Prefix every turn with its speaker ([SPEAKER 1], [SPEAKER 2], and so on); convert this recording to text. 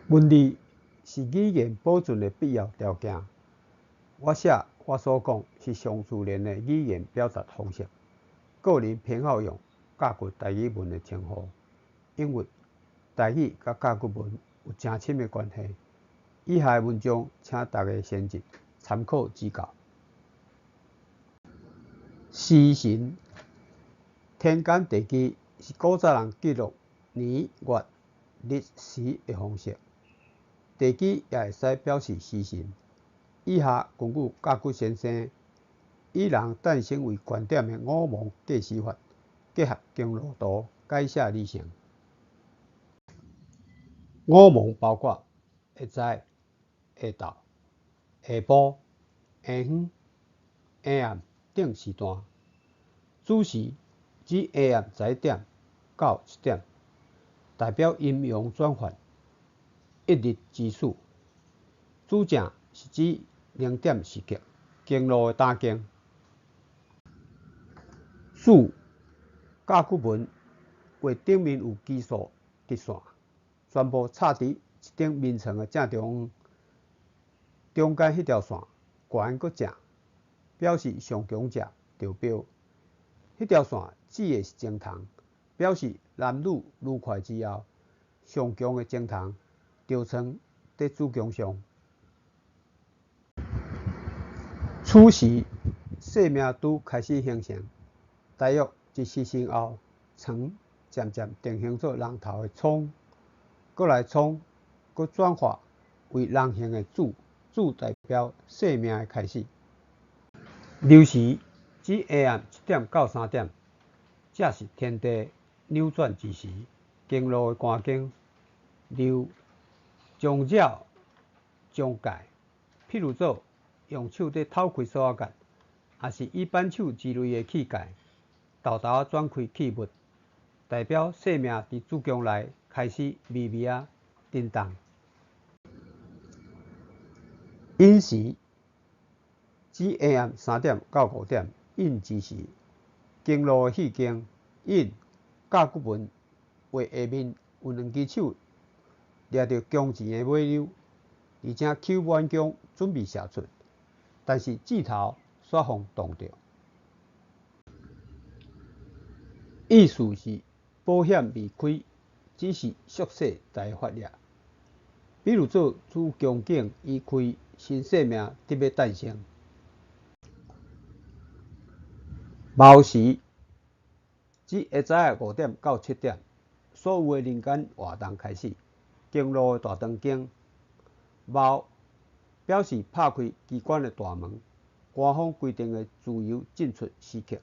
[SPEAKER 1] 文字是語言保存的必要條件。我寫我所講是上自然的語言表達方式。個人偏好用甲骨台語文的稱呼，因為台語佮甲骨文有誠深的關係。以下的文章，請大家先佇參考指教。時辰，天干地支是古早人記錄年月日時的方式。地支也會使表示時辰。以下根據甲骨先生以人誕生為觀點的五芒計時法，結合經絡圖改寫而成。五芒包括下早、下晝、下晡、下昏、下暗等時段。子時指下暗11點到1點，代表陰陽轉換，一日之始。子正是指零點時刻，經絡的打經。子甲骨文畫頂面有奇數直線，全部插佇一頂眠床的正中央，中間彼條線懸閣正，表示上強者著標。彼條線指的是前頭，表示男女愉快之後，上強的前頭著床佇子宮上。此時，生命拄開始形成，大約一時辰後，床漸漸定型做人頭的倉，閣來倉，閣轉化為人形的子，子代表生命的開始。流時指下暗1點到3點，這是天地扭轉之時，經絡的關經。流將擾將界，譬如做用手佇透開索仔角，抑是以扳手之類的器械，沓沓仔轉開器物，代表生命佇子宮內開始微微仔振動。寅時指下暗3點到5點，寅之時，經絡的氣經。寅甲骨文畫下面有兩支手掠著弓箭的尾溜，而且扣滿弓準備射出，但是箭頭煞予擋著。意思是保險未開，只是縮細在發熱。比如做子宮頸已開，新生命佇欲誕生。卯時指下早的5點到7點，所有的人間活動開始，經絡的大長經。卯表示拍開機關的大門，官方規定的自由進出時刻。